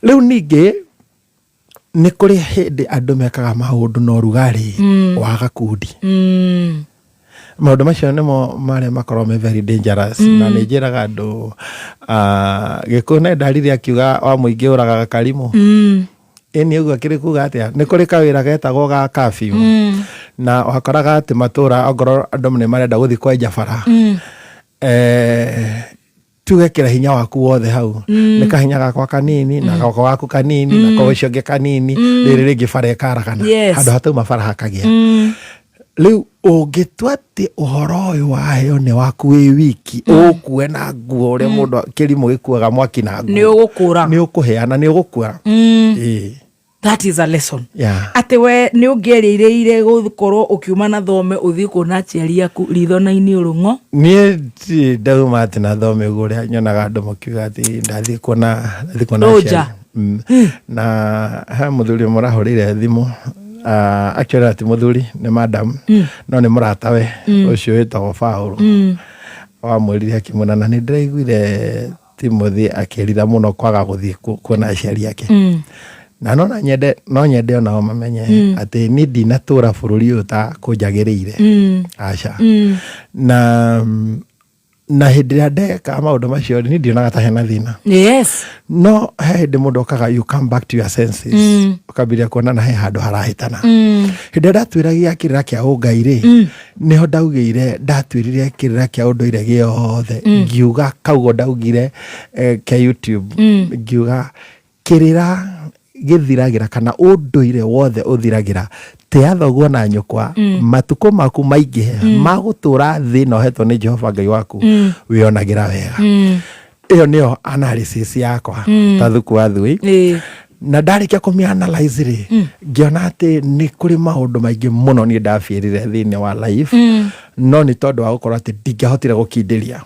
Rĩu ningĩ nĩ kũrĩ hĩndĩ andũ mekaga maũndũ na ũrugarĩ wa gakundi. Maũndũ macio nĩmo marĩa makoragwo me very dangerous. Na nĩ njĩraga andũ, Gĩkũyũ nĩ ndarire akiuga wa mũingĩ ũragaga karimũ. Ĩni ũguo akĩrĩ kuga atĩa? Nĩ kũrĩ kawĩra getagwo ga curfew. Na wakoraga atĩ matũra ongorwo andũ nĩ marenda gũthiĩ kwenja bara, tugekĩra hinya waku wothe hau. Nĩ kahinya gakwa kanini na gakwa gaku kanini na kwa ũcio ũngĩ kanini, rĩrĩ rĩngĩ bara ĩkaragana. Handũ hatauma bara hakagĩa. Rĩu ũngĩtua atĩ ũhoro ũyũ waheo nĩ waku wĩ wiki, ũkue na nguo ũrĩa mũndũ kĩrimũ gĩkuaga mwaki na nguo. Nĩ ũgũkũra. Nĩ ũkũhĩa na nĩ ũgũkua. Ĩĩ. That is a lesson. Atĩ we nĩ ũngĩerĩrĩire gũkorwo ũkiuma na thome ũthiĩ kuona aciari aku ritho na iniũrũ ng'o. Niĩ ndirĩ ndauma atĩ na thome ũguo ũrĩa nyonaga andũ makiuga atĩ ndathiĩ kuona Rũnja. aciari. Na he mũthuri ũmwe ũrahũrĩire thimũ. Actually ti mũthuri, nĩ madam, no nĩ mũratawe ũcio wĩtagwo Paul. Wamwĩrire akĩmwĩra na nĩ ndĩraiguire Timothy akĩrira mũno kwaga gũthiĩ kuona aciari ake. Na no nyende onao mamenye atĩ niĩ ndinatũra bũrũri ũyũ ta kũnjagĩrĩire. Aca. Na hĩndĩ ĩrĩa ndeka maũndũ macio rĩ, niĩ ndionaga ta hena thĩna. No he hĩndĩ mũndũ okaga, you come back to your senses, ũkambĩrĩria kuona na he handũ harahĩtana. Hĩndĩ ĩrĩa ndatuĩragia kĩrĩra kĩa ũngai rĩ, nĩho ndaugĩire ndatuĩrire kĩrĩra kĩa ũndũire gĩothe, ngiuga kaugo ndaugire ke YouTube, ngiuga kĩrĩra gĩthiragĩra kana ũndũire wothe ũthiragĩra tĩa thoguo na nyũkwa, matukũ maku maingĩhe ma gũtũra thĩ na ũhetwo nĩ Jehova Ngai waku wĩonagĩra wega. Ĩyo nĩyo analysis yakwa ta thuku wa thui. Na ndarĩkia kũmĩ analyze rĩ, ngĩona atĩ nĩ kũrĩ maũndũ maingĩ mũno niĩ ndabiĩrire thĩinĩ wa life, no nĩ tondũ wa gũkorwo atĩ ndingĩahotire gũkindĩria.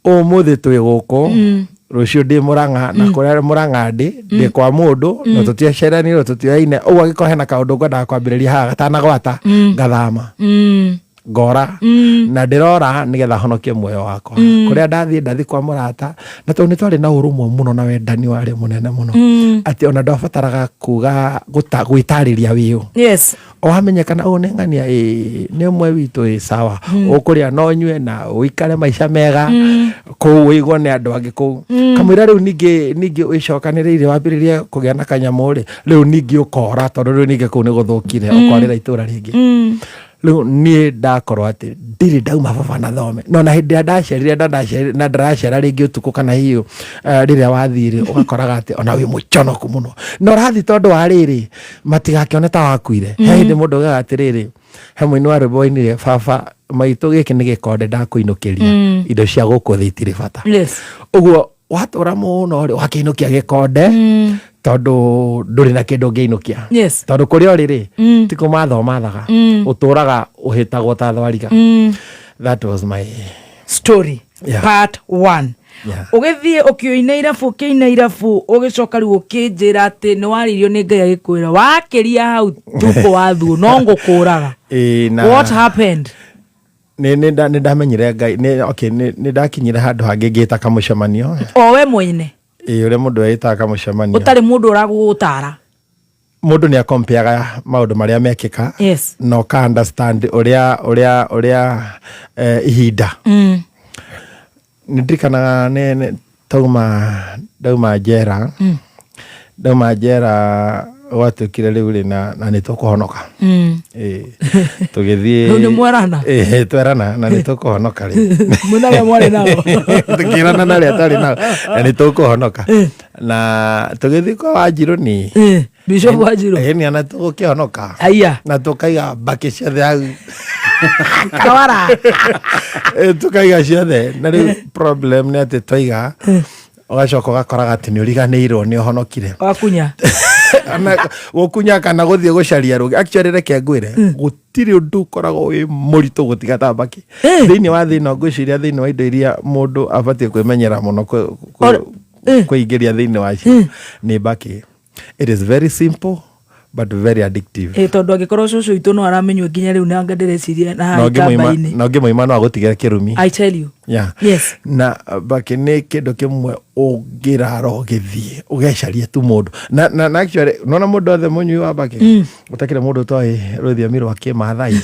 Ũmũthĩ twĩ gũkũ, rũciũ ndĩ Mũrang'a, na kũrĩa Mũrang'a ndĩ kwa mũndũ na tũtiaceranirwo, tũtioyaine ũguo. Angĩkorwo hena kaũndũ ngwendaga kwambĩrĩria haha gatanagwata, ngathama, ngora, na ndĩrora nĩgetha honokie muoyo wakwa. Kũrĩa ndathiĩ, ndathiĩ kwa mũrata, na tondũ nĩ twarĩ na ũrũmwe mũno na wendani warĩ mũnene mũno atĩ ona ndwabataraga kuga gwĩtarĩria wĩũ. O wamenyekana ũyũ nĩ ng'ania, ĩ nĩ ũmwe witũ, ĩ sawa, ũkũrĩa no nyue na ũikare maica mega kũu, ũigwo nĩ andũ angĩ kũu. Kamũira rĩu ningĩ wĩcokanĩrĩire wambĩrĩrie kũgĩa na kanyamũ rĩ, rĩu ningĩ ũkora tondũ rĩu ningĩ kũu nĩ gũthũkire, ũkorĩra itũra rĩngĩ. Rĩu niĩ ndakorwo atĩ ndirĩ ndauma baba na thome, no na hĩndĩ ĩrĩa ndacerire na ndaracera rĩngĩ ũtukũ kana hihi rĩrĩa wathiĩ rĩ, ũgakoraga atĩ ona wĩ mũconoku mũno na ũrathiĩ tondũ wa rĩrĩ matigakĩone ta wakuire. He hĩndĩ mũndũ augaga atĩrĩrĩ, he mũini wa rwĩmbo wainire, "Baba maitũ, gĩkĩ nĩ gĩkonde ndakũinũkĩria, indo cia gũkũ thĩ itirĩ bata." Ũguo watũra mũno rĩ, wakĩinũkia gĩkonde tondũ ndũrĩ na kĩndũ ũngĩinũkia. Tondũ kũrĩa ũrĩ rĩ, ti kũmatha ũmathaga, ũtũraga ũhĩtagwo ta thwariga. That was my story. Part one. Ũgĩthiĩ ũkĩoina irabu, ũkĩina irabu, ũgĩcoka rĩu ũkĩnjĩra atĩ nĩ warĩirio nĩ Ngai agĩkwĩra wakĩria hau tukũ wathuo no ngũkũraga. Ĩĩ, na What happened? Nĩ ndamenyire Ngai nĩ, okay, nĩ ndakinyire handũ hangĩ ngĩta kamũcemanio. O we mwene? Ĩĩ, ũrĩa mũndũ eĩtaga kamũcemanio. Ũtarĩ mũndũ ũragũgũtara? Mũndũ nĩ akompeaga maũndũ marĩa mekĩka na ũka understand ũrĩa ihinda. Nĩ ndirikanaga nĩ tauma njera, ndauma njera gwatuĩkire rĩu rĩ na nĩ tũkũhonoka. Ĩĩ, tũgĩthiĩ. Rĩu nĩ mwerana? Ĩĩ, twerana na nĩ tũkũhonoka rĩ. Mwĩna arĩa mwarĩ nao? Tũkĩrana na arĩa twarĩ nao na nĩ tũkũhonoka, na tũgĩthiĩ kwa Wanjirũ ni. Bishop Wanjirũ? Ĩĩ, nĩ ana tũgũkĩhonoka. Aya. Na tũkaiga mbakĩ ciothe hau. Kawara. Tũkaiga ciothe, na rĩu problem nĩ atĩ twaiga, ũgacoka ũgakoraga atĩ nĩ ũriganĩirwo nĩ ũhonokire. Wakunya. Gũkunya kana gũthiĩ gũcaria rũngĩ. Actually, reke ngwĩre, gũtirĩ ũndũ ũkoragwo wĩ mũritũ gũtiga ta mbakĩ thĩinĩ wa thĩ ĩno. Ngwĩciria thĩinĩ wa indo iria mũndũ abatiĩ kwĩmenyera mũno kũingĩria thĩinĩ wacio nĩ mbakĩ. It is very simple, But very addictive. Ĩ, tondũ angĩkorwo cũcũ witũ no aramenywo nginya rĩu, nanga ndĩreciria na Na haha ũngĩmũima ikamba-inĩ. Na ũngĩmũima no agũtigĩre kĩrumi. I tell you. Yes. Na mbakĩ nĩ kĩndũ kĩmwe ũngĩrara ũgĩthiĩ ũgecarie tu mũndũ na actually nona mũndũ othe mũnyui wa mbakĩ, gũtakĩrĩ mũndũ ũtoĩ rũthiomi rwa kĩmathai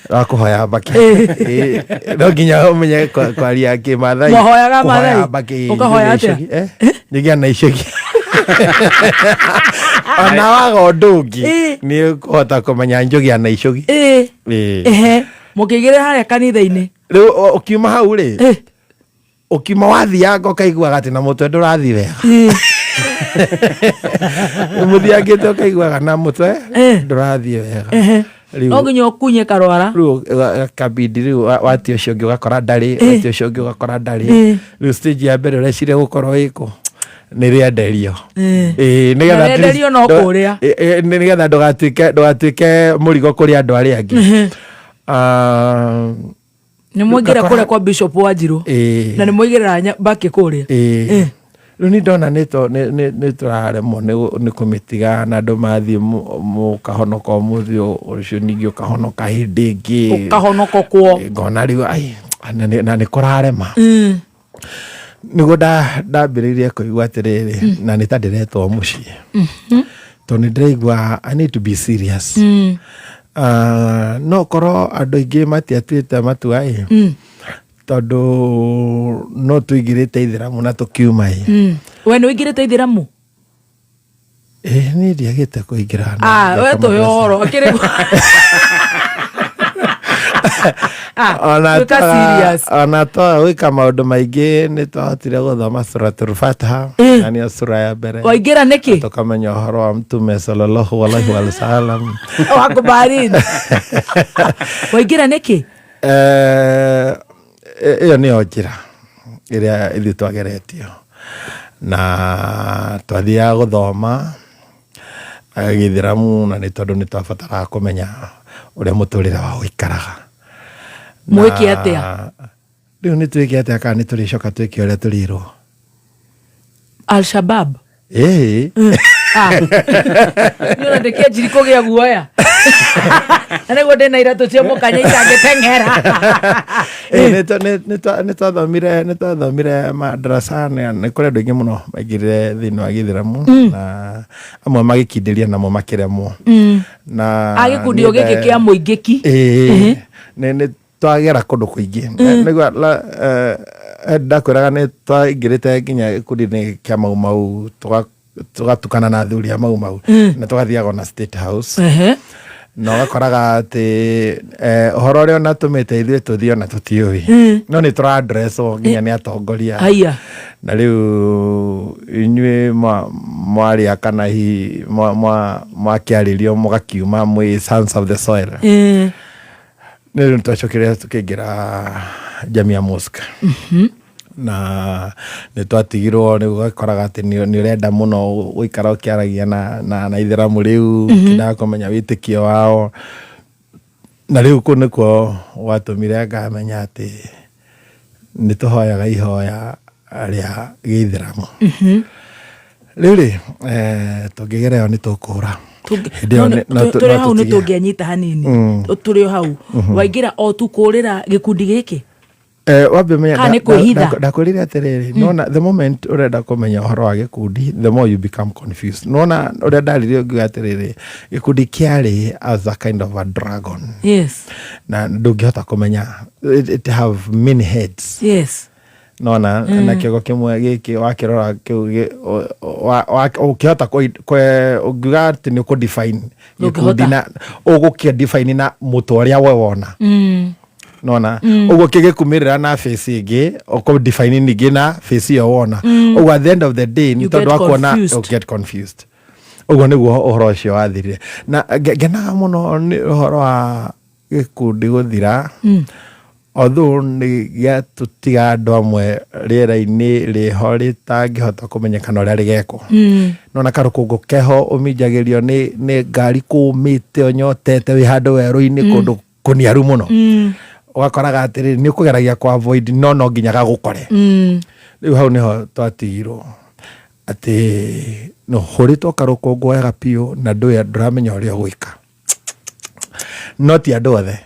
rwa kũhoya mbakĩ. Ĩ, no nginya ũmenye kwaria kĩmathai. Mwahoyaga Kũhoya Maathai? mbakĩ. Ũkahoya atĩa? Njũgĩa na icũgi. Ona waga ũndũ ũngĩ, nĩ ũkũhota kũmenya njũgĩa na icũgi. Ĩ. Ehe, mũkĩigĩrĩra harĩa kanitha-inĩ. Rĩu ũkiuma hau rĩ, ũkiuma wathianga ũkaiguaga atĩ na mũtwe ndũrathiĩ wega. Mũthiangĩte ũkaiguaga na mũtwe ndũrathiĩ wega. Rĩu No nginya ũkunye karwara. Rĩu kabindi rĩu watia ũcio ũngĩ ũgakora ndarĩ, watia ũcio ũngĩ ũgakora ndarĩ. Rĩu stage ya mbere ũreciria gũkorwo ĩkũ nĩ rĩenderio. Ĩĩ, nĩgetha Na at least rĩenderio no kũrĩa. Ĩ, nĩgetha ndũgatuĩke mũrigo kũrĩ andũ arĩa angĩ. Ah, Nĩ mwaingĩra Ũgakora kũrĩa kwa Bishop Wanjirũ Ĩĩ. na nĩ mwaigĩrĩra mbakĩ kũrĩa. Ĩĩ. Rĩu nĩ ndona nĩ tũraremwo nĩ kũmĩtiga, na andũ mathiĩ mũkahonoka ũmũthĩ, ũcio ningĩ ũkahonoka hĩndĩ ĩngĩ. Ũkahonoka kwo. Ngona rĩu ai, na nĩ kũrarema. Nĩguo ndambĩrĩirie kũigua atĩrĩrĩ, na nĩ ta ndĩretwo mũciĩ, tondũ nĩ ndĩraigua I need to be serious. Ah, no korwo andũ aingĩ matiatuĩte matua ĩ, tondũ no tũingĩrĩte ithĩramu na tũkiuma ĩ. We nĩ ũingĩrĩte ithĩramu? Ĩ, niĩ ndiagĩte kũingĩra na Ah, we ngeka tũhe madrasa. ũhoro akĩrĩ. Ah, Ona tuĩka serious. Ona twaga gwĩka maũndũ maingĩ, nĩ twahotire gũthoma Suratul Fatiha, na nĩyo sura ya mbere. Waingĩra nĩkĩ? Tũkamenya ũhoro wa Mtume sallallahu alaihi wasallam. Wakubarini, waingĩra nĩkĩ? Ĩyo nĩyo njĩra ĩrĩa ithuĩ twageretio na twathiaga gũthoma gĩithĩramu, na nĩ tondũ nĩ twabataraga kũmenya ũrĩa mũtũrĩre wao ũikaraga. Mwĩke atĩa? Rĩu nĩ twĩke atĩa kana nĩ tũrĩcoka twĩke ũrĩa tũrĩrwo? Al-Shabab? Ĩĩ. Ah. Nĩ ona ndĩkĩanjiri kũgĩa guoya, na nĩguo ndĩna iratũ cia mũkanya itangĩteng'era. Ĩĩ, nĩ twathomire madrasa, nĩ kũrĩ andũ aingĩ mũno maingĩrire thĩinĩ wa gĩithĩramu, na amwe magĩkindĩria namo makĩremwo na A gĩkundi o niĩ gĩkĩ kĩa mũingĩki? Ĩĩ, nĩ twagera kũndũ kũingĩ. Nĩguo ndakwĩraga nĩ twaingĩrĩte nginya gĩkundi-inĩ kĩa Mau Mau, tũgatukana na athuri a Mau Mau, na tũgathiaga ona State House, na ũgakoraga atĩ ũhoro ũrĩa ũnatũmĩte ithuĩ tũthiĩ ona tũtiũĩ, no nĩ tũradresswo nginya nĩ atongoria. Haiya. Na rĩu inyuĩ mwarĩa kana hihi mwakĩarĩrio mũgakiuma mwĩ sons of the soil. Nĩ rĩu twacokire tũkĩingĩra Jamia Mosque, na nĩ twatigirwo rĩu ũgakoraga atĩ nĩ ũrenda mũno gũikara ũkĩaragia na ithĩramu rĩu, ũkĩendaga kũmenya wĩtĩkio wao, na rĩu kũu nĩkuo gwatũmire ngamenya atĩ nĩ tũhoyaga ihoya rĩa gĩithĩramu. Rĩu rĩ, tũngĩgera ĩyo nĩ tũkũra. Hĩndĩ ĩyo no Tũrĩ no hau nĩ tũtige. Tũngĩanyita hanini. Tũrĩ o hau, waingĩra o tu kũrĩra gĩkundi gĩkĩ? Wambe ũmenye Kana nĩ kwĩhitha? Ndakwĩrire atĩrĩrĩ, nona the moment ũrenda kũmenya ũhoro wa gĩkundi, the more you become confused. Nona ũrĩa ndaririe ngiuga atĩrĩrĩ, gĩkundi kĩarĩ as a kind of a dragon, na ndũngĩhota kũmenya, it have many heads. Nona na kĩongo kĩmwe gĩkĩ wakĩrora kĩu ũngĩhota ũngiuga atĩ nĩ ũkũ-define gĩkundi Ndũngĩhota. na ũgũkĩ define na mũtwe ũrĩa we wona. Nona ũguo kĩgĩkumĩrĩra na face ĩngĩ, ũkũ define ningĩ na face ĩyo wona ũguo. At the end of the day nĩ You tondũ get wa kuona confused. you get confused. Ũguo nĩguo ũhoro ũcio wathirire, na ngenaga mũno nĩ ũhoro wa gĩkundi gũthira, although nĩ gĩatũtiga andũ amwe rĩera-inĩ rĩho rĩtangĩhota kũmenyekana ũrĩa rĩgekwo. Nona karũkũngũ keho ũminjagĩrio nĩ ngari kũmĩte, ũnyotete, wĩ handũ werũ-inĩ kũndũ kũniaru mũno, ũgakoraga atĩrĩrĩ, nĩ ũkũgeragia kũ avoid no no nginya gagũkore. Rĩu hau nĩho twatigirwo atĩ No hũrĩtwo karũkũngũ wega biũ na ndũĩ, ndũramenya ũrĩa ũgwĩka, no ti andũ othe.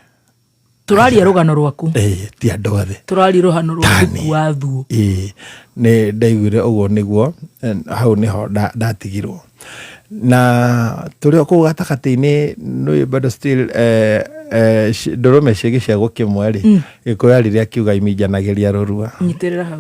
Tũraria rũgano rwaku. Ĩĩ, ti andũ othe. Tũraria rũgano rwa Tani. Thuku wa Thuo. Ĩĩ, nĩ ndaiguire ũguo nĩguo hau nĩho ndatigirwo na tũrĩ o kũu gatagatĩ-inĩ, nĩ bado still ndũrũme ciĩ gĩcegũ kĩmwe rĩ, Gĩkũyũ arire akiuga iminjanagĩria rũrua. Nyitĩrĩra hau.